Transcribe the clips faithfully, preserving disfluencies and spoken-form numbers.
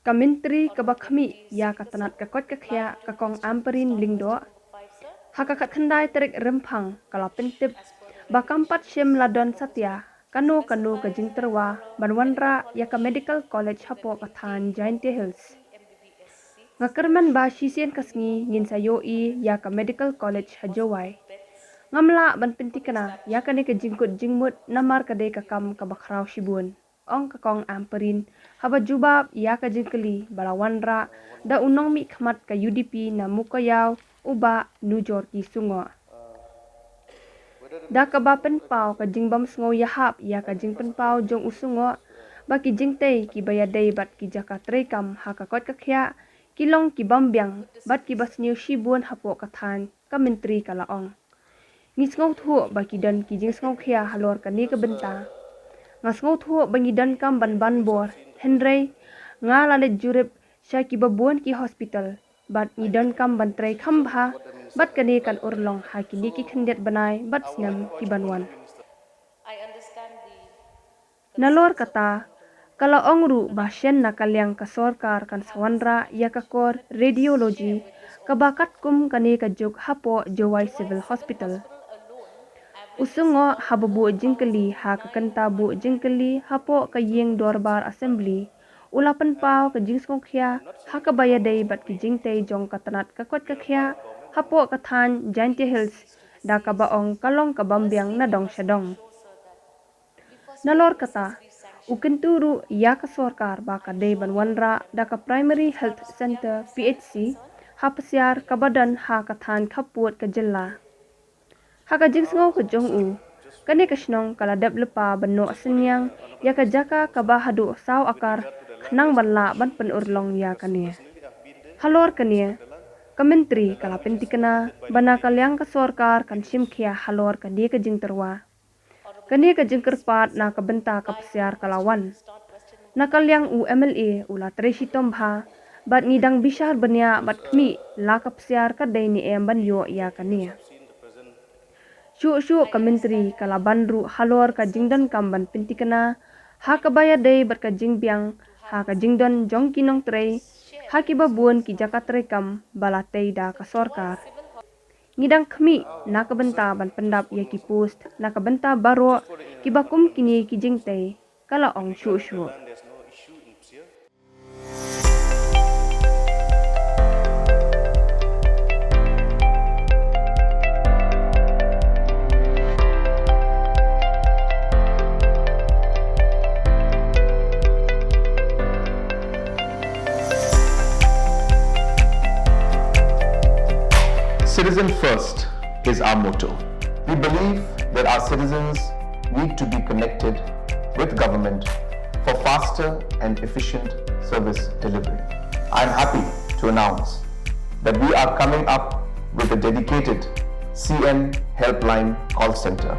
Ka Myntri kaba khmih ïa ka tnat ka koit ka khiah, ka Kong Ampareen Lyngdoh, ha ka khatkhyndai tarik Rymphang ka la pyntip ba kam pat shym la don satia kano kano ka jingtyrwa ban wanrah ïa ka Medical College hapoh ka thaiñ Jaintia Hills. Nga kyrmen ba shisien ka sngi ngin sa ïohi ïa ka Medical College ha Jowai. Ngam lah ban pynthikna ïa kane ka jingkut jingmut namar ka dei ka kam kaba khraw shibun, ong ka Kong Ampareen haba jubab ïa ka jingkylli ba la wanrah da u nongmihkhmat ka U D P na Mowkaiaw, u Bah Nujorki Sungoh. Da kaba pynpaw ka jingbym sngew ïahap ïa ka jingpynpaw jong u Sungoh ba ki jingtei kiba ïadei bad ki jaka treikam ha ka koit ka khiah ki long ki bym biang bad kiba sniew shibun hapoh ka thaiñ, ka Myntri ka la ong. Ngi sngewthuh ba ki don ki jingsngewkhia halor kane ka bynta. Nga sngewthuh ba ngi donkam ban ban bor, hynrei nga la leit jurip sha kiba bun ki hospital bad ngi donkam ban trei kham bha bad kane kan urlong ha kine ki khyndiat bnai bad snem ki ban wan. Nalor kata, ka la ong ruh ba shen na ka liang ka sorkar kan sa wanrah ïa ka kor radiology kaba katkum kane ka juk hapoh Jowai Civil Hospital. U Sungoh haba buh jingkylli ha ka kynta buh jingkylli hapoh ka ïing dorbar Assembly, u la pynpaw ka jingsngewkhia ha kaba ïadei bad ki jingtei jong ka tnat ka koit ka khiah hapoh ka thaiñ Jaintia Hills, da kaba ong ka long ka bym biang na dong sha dong. Nalor kata, u kyntu ruh ïa ka sorkar ba ka dei ban wanrah da ka Primary Health Centre, P H C, ha Psiar kaba don ha ka thaiñ khappud ka jylla. Ha ka jingsngew ka jong u, kane ka shnong ka la dep lypa ban noh synñiang ïa ka jaka kaba haduh saw akar khnang ban lah ban pynurlong ïa kane. Halor kane, ka Myntri ka la pynthikna ba na ka liang ka sorkar kan shim khia halor kane ka jingtyrwa. Kane ka jingkyrpad na ka bynta ka Psiar ka la wan na ka liang u M L A, u la trei shitom bha bad ngi dang bishar bniah bad khmih la ka Psiar ka dei ne em ban ïoh ïa kane. Shuh shuh ka Myntri ka la ban ruh halor ka jingdonkam ban pynthikna ha kaba ïadei bad ka jingbiang ha ka jingdon jong ki nongtrei ha kiba bun ki jaka treikam ba la tei da ka sorkar. Ngi dang khmih na ka bynta ban pyndap ïa ki post na ka bynta baroh kiba kum kine ki jingtei, ka la ong shuh shuh. Citizen first is our motto. We believe that our citizens need to be connected with government for faster and efficient service delivery. I am happy to announce that we are coming up with a dedicated C M Helpline call center.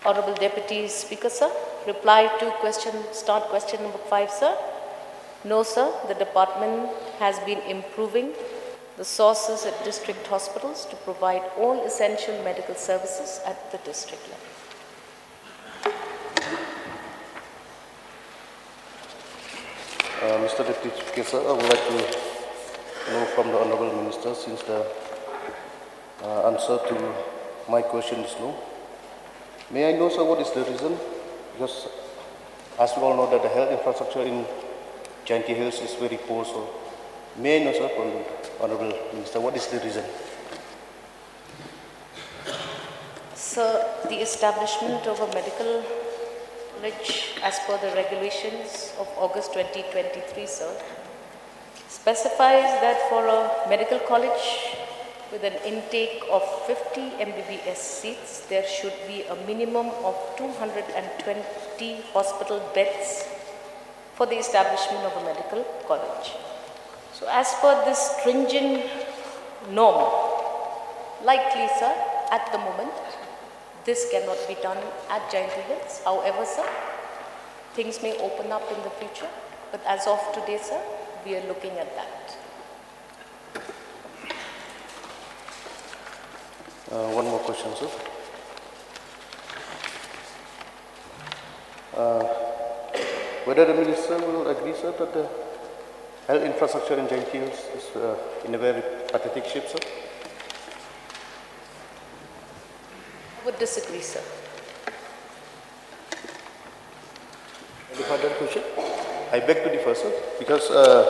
Honorable Deputy Speaker, sir, reply to question, start question number five, sir. No, sir, the department has been improving the sources at district hospitals to provide all essential medical services at the district level. Uh, Mister Deputy Chief Guest, sir, I would like to know from the Honorable Minister, since the uh, answer to my question is no. May I know, sir, what is the reason? Because, as we all know, that the health infrastructure in Jaintia Hills is very poor. So, may I know, sir, from the Honorable Minister, what is the reason? Sir, the establishment of a medical college as per the regulations of August twenty twenty-three, sir, specifies that for a medical college with an intake of fifty M B B S seats, there should be a minimum of two hundred and twenty hospital beds for the establishment of a medical college. So, as per this stringent norm, likely, sir, at the moment, This cannot be done at Jaintia Hills. However, sir, things may open up in the future, but as of today, sir, we are looking at that. Uh, one more question, sir. Uh, whether the minister will agree, sir, that the health infrastructure in Jaintia Hills is uh, in a very pathetic shape, sir? I would disagree, sir. Any further question? I beg to differ, sir, because uh,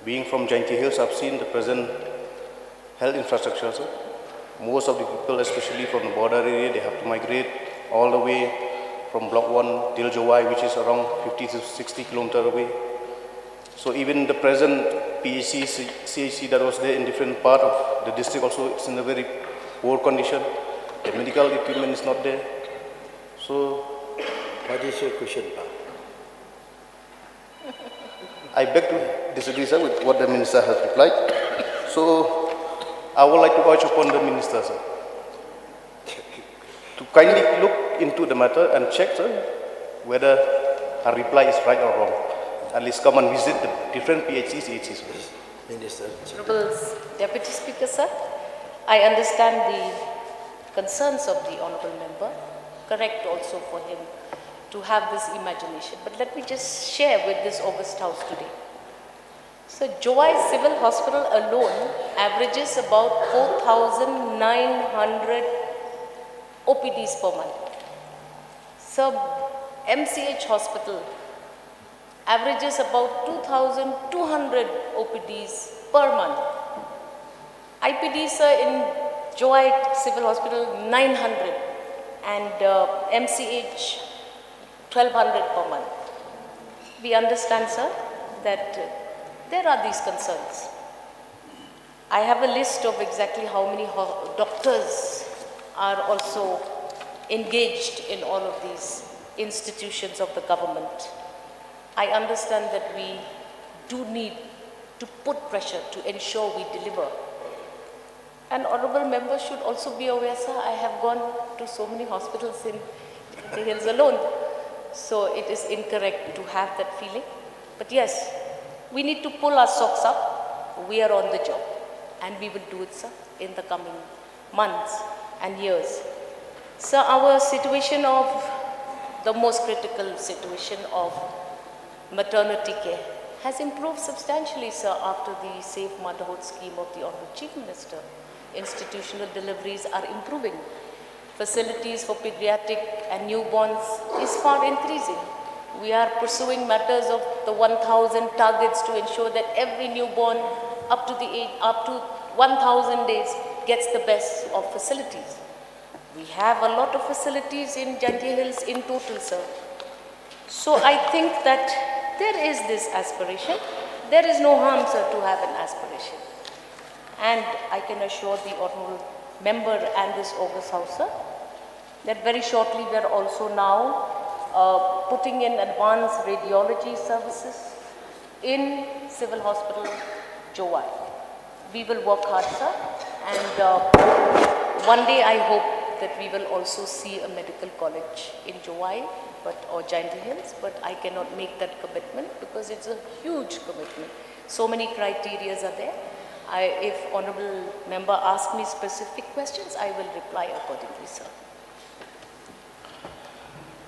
being from Jaintia Hills, I've seen the present health infrastructure, sir. Most of the people, especially from the border area, they have to migrate all the way from Block one till Jowai, which is around fifty to sixty kilometer away. So even the present P H C, C- C H C that was there in different part of the district also, it's in a very poor condition. The medical equipment is not there. So What is your question, Pa? I beg to disagree, sir, with what the minister has replied. So I would like to urge upon the minister, sir, to kindly look into the matter and check, sir, whether her reply is right or wrong. At least come and visit the different P H Cs, C H Cs. Minister. Honorable Deputy Speaker, sir, I understand the concerns of the Honorable Member. Correct also for him to have this imagination. But let me just share with this august House today. So, Jowai Civil Hospital alone averages about four thousand nine hundred O P Ds per month. So, M C H Hospital averages about two thousand two hundred O P Ds per month. I P Ds are in Jowai Civil Hospital nine hundred and uh, M C H twelve hundred per month. We understand, sir, that uh, there are these concerns. I have a list of exactly how many ho- doctors are also engaged in all of these institutions of the government. I understand that we do need to put pressure to ensure we deliver. And honorable members should also be aware, sir, I have gone to so many hospitals in the hills alone. So it is incorrect to have that feeling. But yes, we need to pull our socks up. We are on the job. And we will do it, sir, in the coming months and years. Sir, our situation of the most critical situation of maternity care has improved substantially, sir, after the Safe Motherhood scheme of the Honorable Chief Minister. Institutional deliveries are improving. Facilities for pediatric and newborns is far increasing. We are pursuing matters of the one thousand targets to ensure that every newborn up to the age, up to one thousand days gets the best of facilities. We have a lot of facilities in Jaintia Hills in total, sir. So I think that there is this aspiration. There is no harm, sir, to have an aspiration. And I can assure the honorable member and this august House, sir, that very shortly we are also now uh, putting in advanced radiology services in Civil Hospital, Jowai. We will work hard, sir, and uh, one day I hope that we will also see a medical college in Jowai, but or Jaintia Hills, but I cannot make that commitment because it's a huge commitment. So many criterias are there. I, if honorable member asks me specific questions, I will reply accordingly, sir.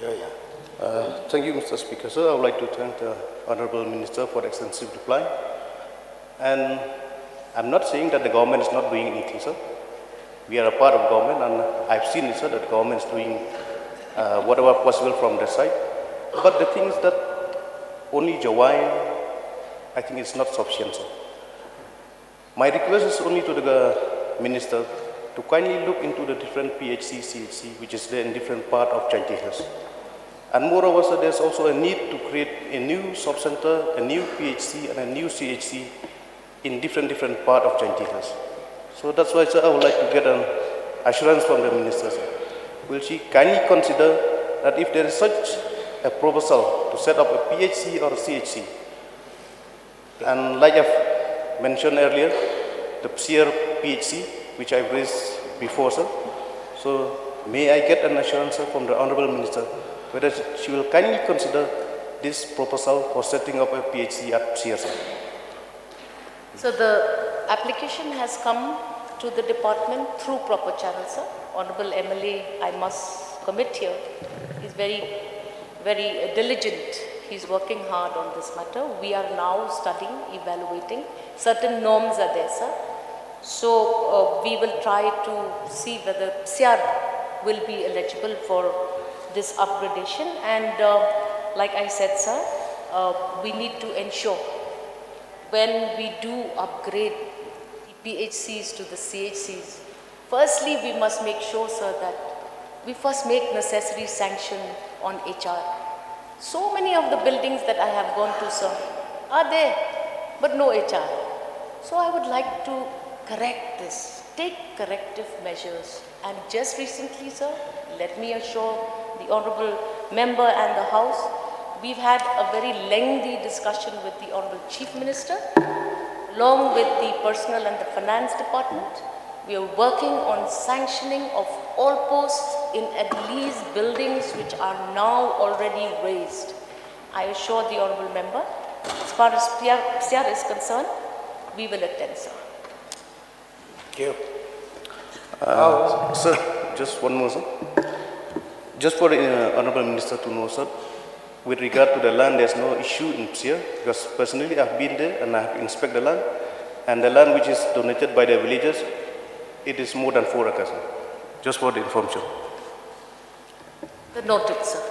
Yeah, yeah. Uh, thank you, Mister Speaker. Sir, I would like to thank the Honorable Minister for the extensive reply. And I'm not saying that the government is not doing anything, sir. We are a part of government, and I've seen, sir, that the government is doing uh, whatever possible from their side. But the thing is that only Jowai, I think it's not sufficient, sir. My request is only to the minister to kindly look into the different P H C, C H C, which is there in different part of Jaintia Hills. And moreover, sir, there's also a need to create a new sub-center, a new P H C and a new C H C in different, different part of Jaintia Hills. So that's why, sir, I would like to get an assurance from the minister, sir. Will she kindly consider that if there is such a proposal to set up a P H C or a C H C, and like I've mentioned earlier, the Psiar P H C, which I've raised before, sir. So, may I get an assurance, sir, from the Honorable Minister whether she will kindly consider this proposal for setting up a P H C at Psiar, sir? So the application has come to the department through proper channels, sir. Honorable M L A, I must commit here, is very, very uh, diligent. He's working hard on this matter. We are now studying, evaluating. Certain norms are there, sir. So uh, we will try to see whether Psiar will be eligible for this upgradation. And uh, like I said, sir, uh, we need to ensure when we do upgrade the P H Cs to the C H Cs, firstly, we must make sure, sir, that we first make necessary sanction on H R. So many of the buildings that I have gone to, sir, are there, but no H R. So I would like to correct this, take corrective measures. And just recently, sir, let me assure the Honorable Member and the House, we've had a very lengthy discussion with the Honorable Chief Minister, along with the Personnel and the Finance Department. We are working on sanctioning of all posts in at least buildings which are now already raised. I assure the Honorable Member, as far as Psiar, Psiar is concerned, we will attend, sir. Thank you. Uh, sir, just one more, sir. Just for the uh, Honorable Minister to know, sir, with regard to the land, there's no issue in Psiar because personally I've been there and I've inspected the land, and the land which is donated by the villagers, it is more than four acres, sir. Just for the information. Noted, sir.